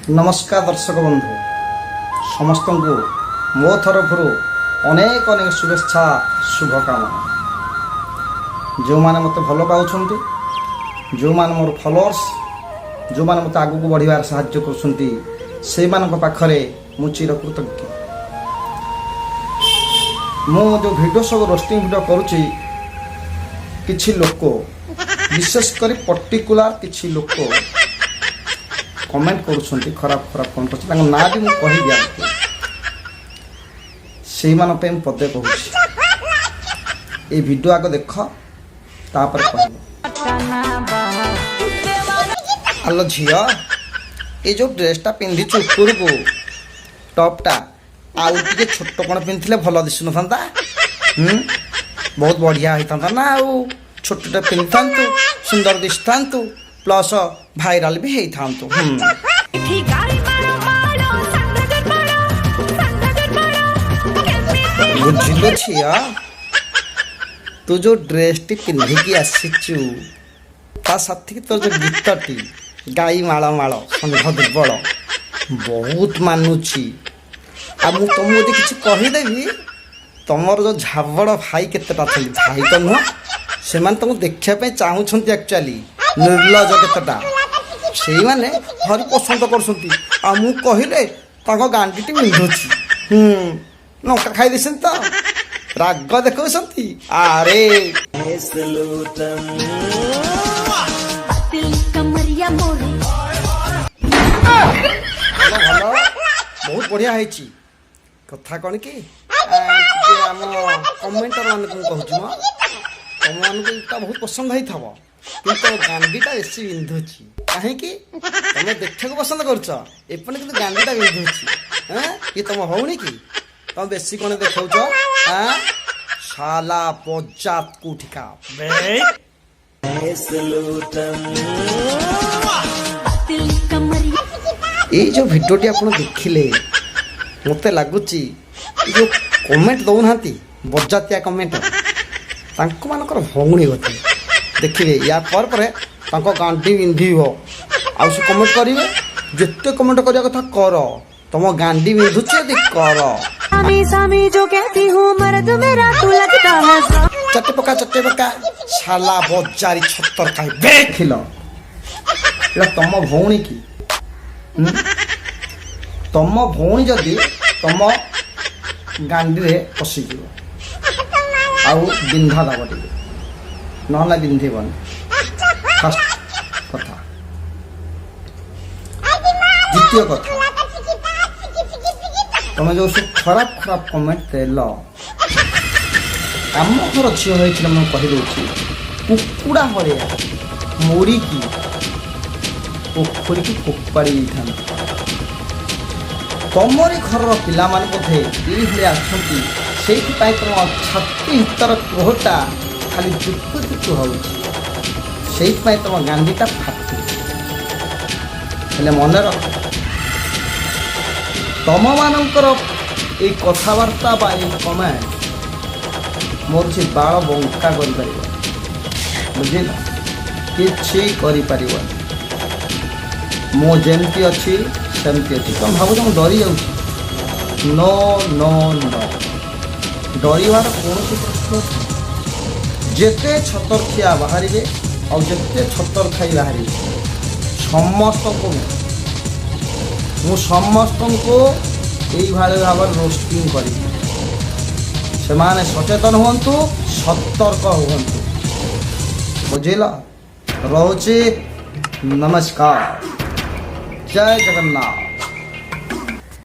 ନମସ୍କାର ଦର୍ଶକ ବନ୍ଧୁ ସମସ୍ତଙ୍କୁ, ମୋ ତରଫରୁ ଅନେକ ଅନେକ ଶୁଭେଚ୍ଛା, ଶୁଭକାମନା। ଯେଉଁମାନେ ମୋତେ ଭଲ ପାଉଛନ୍ତି, ଯେଉଁମାନେ ମୋର ଫଲୋଅର୍ସ, ଯେଉଁମାନେ ମୋତେ ଆଗକୁ ବଢ଼ିବାରେ ସାହାଯ୍ୟ କରୁଛନ୍ତି, ସେଇମାନଙ୍କ ପାଖରେ ମୁଁ ଚିରକୃତଜ୍ଞ। ମୁଁ ଯେଉଁ ଭିଡ଼ିଓ ସବୁ ରୋଷ୍ଟିଂ ଭିଡ଼ିଓ କରୁଛି, କିଛି ଲୋକ, ବିଶେଷ କରି ପର୍ଟିକୁଲାର କିଛି ଲୋକ କମେଣ୍ଟ କରୁଛନ୍ତି, ଖରାପ ଖରାପ କମେଣ୍ଟ କରୁଛନ୍ତି। ତାଙ୍କ ନାଁ ବି ମୁଁ କହିବି ଆଗକୁ। ସେଇମାନଙ୍କ ପାଇଁ ମୁଁ ପଦେ କହୁଛି, ଏଇ ଭିଡ଼ିଓ ଆଗ ଦେଖ, ତାପରେ କହିବ। ଆଲୋ ଝିଅ, ଏଇ ଯେଉଁ ଡ୍ରେସଟା ପିନ୍ଧିଛୁ ଉପରକୁ ଟପ୍ଟା, ଆଉ ଟିକେ ଛୋଟ କ'ଣ ପିନ୍ଧିଥିଲେ ଭଲ ଦିଶୁନଥାନ୍ତା? ହୁଁ, ବହୁତ ବଢ଼ିଆ ହେଇଥାନ୍ତା ନା? ଆଉ ଛୋଟଟା ପିନ୍ଧିଥାନ୍ତୁ, ସୁନ୍ଦର ଦିଶିଥାନ୍ତୁ, ପ୍ଲସ୍ ଭାଇରାଲ ବି ହେଇଥାନ୍ତୁ। ହୁଁ। ଏଠି ଗାଈ ମାଳ ମାଳ, ଷଣ୍ଢ ଦୁର୍ବଳ, ଷଣ୍ଢ ଦୁର୍ବଳ କେମିତି? ବୁଝିଲୁ ଝିଅ, ତୁ ଯୋଉ ଡ୍ରେସଟି ପିନ୍ଧିକି ଆସିଛୁ, ତା ସାଥିକି ତୋର ଯୋଉ ଗୀତଟି ଗାଈ ମାଳ ମାଳ ଷଣ୍ଢ ଦୁର୍ବଳ, ବହୁତ ମାନୁଛି। ଆଉ ମୁଁ ତମକୁ ଯଦି କିଛି କହିଦେବି, ତମର ଯୋଉ ଝାବଡ଼ ଭାଇ କେତେଟା ଅଛନ୍ତି, ଭାଇ ତ ନୁହଁ, ସେମାନେ ତମକୁ ଦେଖିବା ପାଇଁ ଚାହୁଁଛନ୍ତି। ଆକ୍ଚୁଆଲି ନିର୍ଲଜ କେତେଟା, ସେଇମାନେ ଭାରି ପସନ୍ଦ କରୁଛନ୍ତି। ଆଉ ମୁଁ କହିଲେ ତାଙ୍କ ଗାଣ୍ଡିଟି ବିନ୍ଧୁଛି। ହୁଁ, ଲଙ୍କା ଖାଇ ଦେଇଛନ୍ତି ତ ରାଗ ଦେଖାଉଛନ୍ତି। ଆରେ ପାତଲି କମରିଆ ମୋରେ। ଭଲ ଭଲ, ବହୁତ ବଢ଼ିଆ ହେଇଛି। କଥା କ'ଣ କି, ଟିକେ ଆମ କମେଣ୍ଟର ମାନଙ୍କୁ ମୁଁ କହୁଛି, ମ ତମମାନଙ୍କୁ ଏଇଟା ବହୁତ ପସନ୍ଦ ହେଇଥିବ, କିନ୍ତୁ ଗାଣ୍ଡିଟା ବେଶୀ ବିନ୍ଧୁଛି। କାହିଁକି ତମେ ଦେଖିବାକୁ ପସନ୍ଦ କରୁଛ ଏପଟେ, କିନ୍ତୁ ଗାଣ୍ଡିଟା ବିନ୍ଧୁଛି। ଏଁ, ଇଏ ତମ ହଉନି କି? ତମେ ବେଶୀ କ'ଣ ଦେଖାଉଛ? ଆଁ, ଶାଲା ବଜାତ କୋଉଠିକା ବେ। ପାତଲି କମରିଆ। ଏଇ ଯେଉଁ ଭିଡ଼ିଓଟି ଆପଣ ଦେଖିଲେ, ମୋତେ ଲାଗୁଛି ଏ ଯେଉଁ କମେଣ୍ଟ ଦେଉନାହାନ୍ତି, ବଜାତିଆ କମେଣ୍ଟ, ତାଙ୍କମାନଙ୍କର ଭଉଣୀ ବୋଧେ। ଦେଖିବେ, ୟା ପରେ ପରେ ତାଙ୍କ ଗାଣ୍ଡି ବିନ୍ଧିବ ଆଉ ସେ କମେଣ୍ଟ କରିବେ। ଯେତେ କମେଣ୍ଟ କରିବା କଥା କର, ତମ ଗାଣ୍ଡି ବିନ୍ଧୁଛି ଯଦି କର। सामी सामी जो कहती हूँ मर्द मेरा तू लगता है। ଚଟେ ପକା, ଚଟେ ପକା, ଶାଲା ବଜାରୀ ଛତର ଖାଇ। ଦେଖିଲ, ଏଇଟା ତମ ଭଉଣୀ କି? ହୁଁ? ତମ ଭଉଣୀ ଯଦି ତମ ଗାଣ୍ଡିରେ ପଶିଯିବ ଆଉ ବିନ୍ଧା ଦବ ଟିକେ, ନହେଲେ ବିନ୍ଧିବନି। ଫାଷ୍ଟ କଥା। ଦ୍ୱିତୀୟ କଥା, ତମେ ଯୋଉ ସବୁ ଖରାପ ଖରାପ କମେଣ୍ଟ ଦେଲ, ଆମ ଘର ଝିଅ ହେଇଥିଲେ ମୁଁ କହିଦେଉଛି, କୁକୁଡ଼ା ଭଳିଆ ମୋଡ଼ିକି ପୋଖରୀକୁ ଫୋପାଡ଼ି ଦେଇଥାନ୍ତି। ତମରି ଘରର ପିଲାମାନେ ବୋଧେ ଏଇଭଳିଆ ଅଛନ୍ତି, ସେଇଥିପାଇଁ ତମ ଛାତି ଭିତର କୋହଟା ଖାଲି ଜୁକୁ ଜୁକୁ ହେଉଛି, ସେଇଥିପାଇଁ ତମ ଗାଣ୍ଡିଟା ଫାଟୁଛି। ହେଲେ ମନେ ରଖ, ତମମାନଙ୍କର ଏଇ କଥାବାର୍ତ୍ତା ବା ଏଇ କମେଣ୍ଟ ମୋର ସେ ବାଳ ବଙ୍କା କରିପାରିବ, ବୁଝିଲ? କିଛି କରିପାରିବନି। ମୁଁ ଯେମିତି ଅଛି ସେମିତି ଅଛି। ତମେ ଭାବୁଛ ମୁଁ ଡରି ଯାଉଛି? ନୋ, ନୋ, ନୋ, ଡରିବାର କୌଣସି ପ୍ରଶ୍ନ ନାହିଁ। ଯେତେ ଛତରଖିଆ ବାହାରିବେ ଆଉ ଯେତେ ଛତର ଖାଇ ବାହାରିବେ, ସମସ୍ତଙ୍କୁ ମୁଁ ସମସ୍ତଙ୍କୁ ଏଇଭଳି ଭାବରେ ରୋଷ୍ଟିଂ କରିବି। ସେମାନେ ସଚେତନ ହୁଅନ୍ତୁ, ସତର୍କ ହୁଅନ୍ତୁ, ବୁଝିଲ? ରହୁଛି, ନମସ୍କାର, ଜୟ ଜଗନ୍ନାଥ।